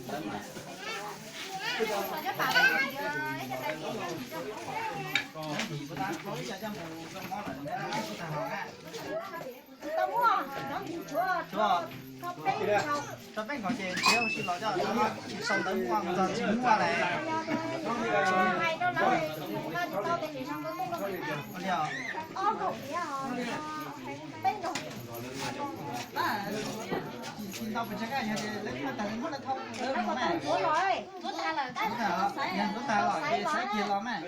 Tso peb nkaus ces nrhiav ua si los coj tsis sau ntawv muaj mus txog tsis muaj lawm. Tsis tau pes tsawg nqaij yog tias lawv muaj tag muab lawv thauj lawv mus mas. Yog ntxuav tag los ces xaiv kiag los mas.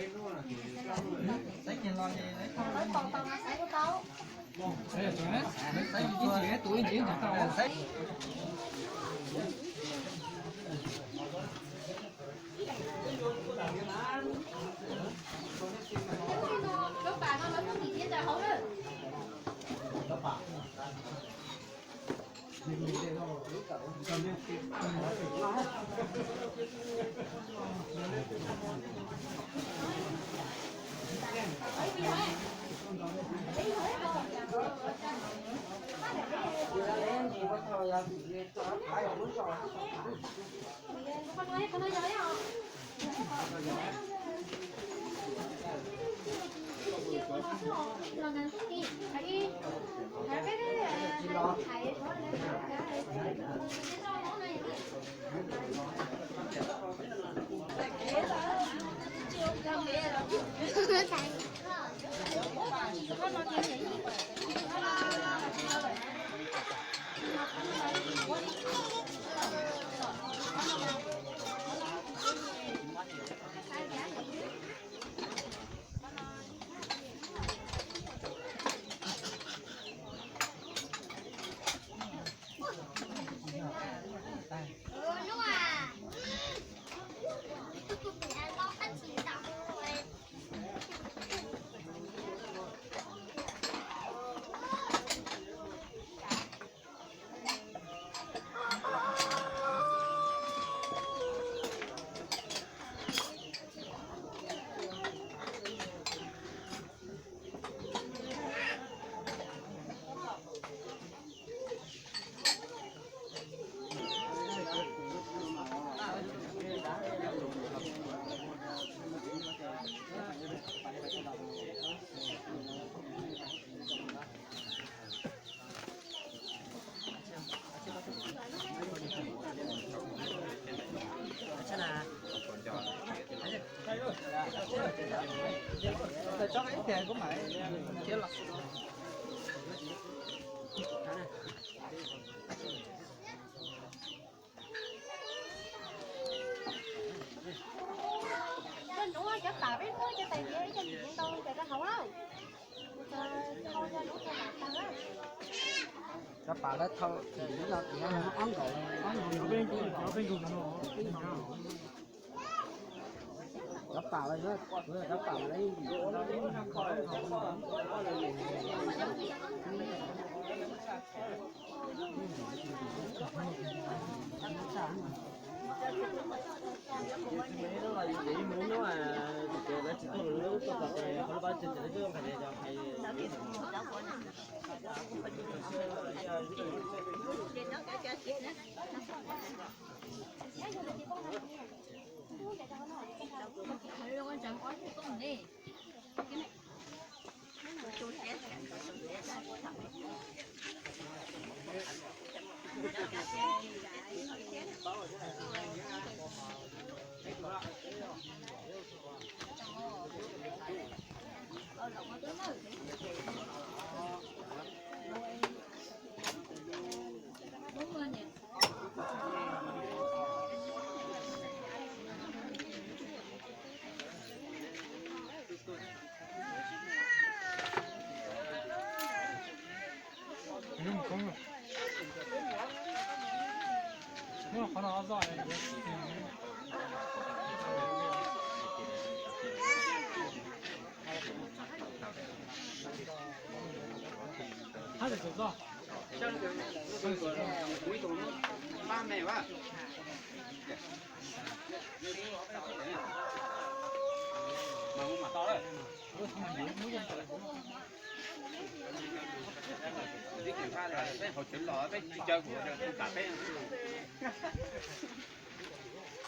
Xaiv kiag los ces lawv thauj lawv mus. Cov pam lawv thau ib no tias ob nkaus, ob nkaus. Cov pam lawv, cov pam lawv.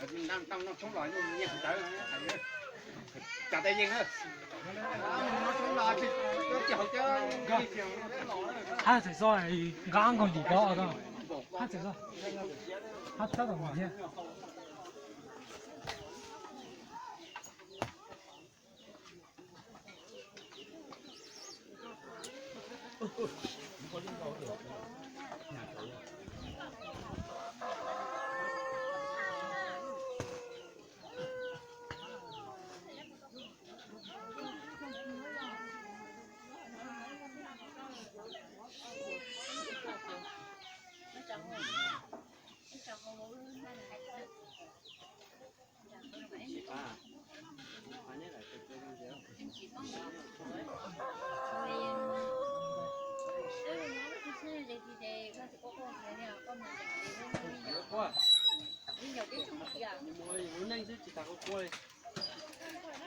Hab txhais xoj nqa nkaus tim ko, hab txhais xoj, hab txhab tom mus thiab. Hnub mus lawv tua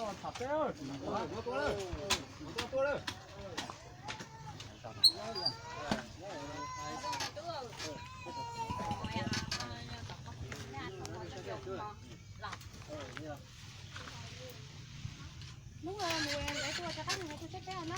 rov qab mus lawv tua tshaib plab na.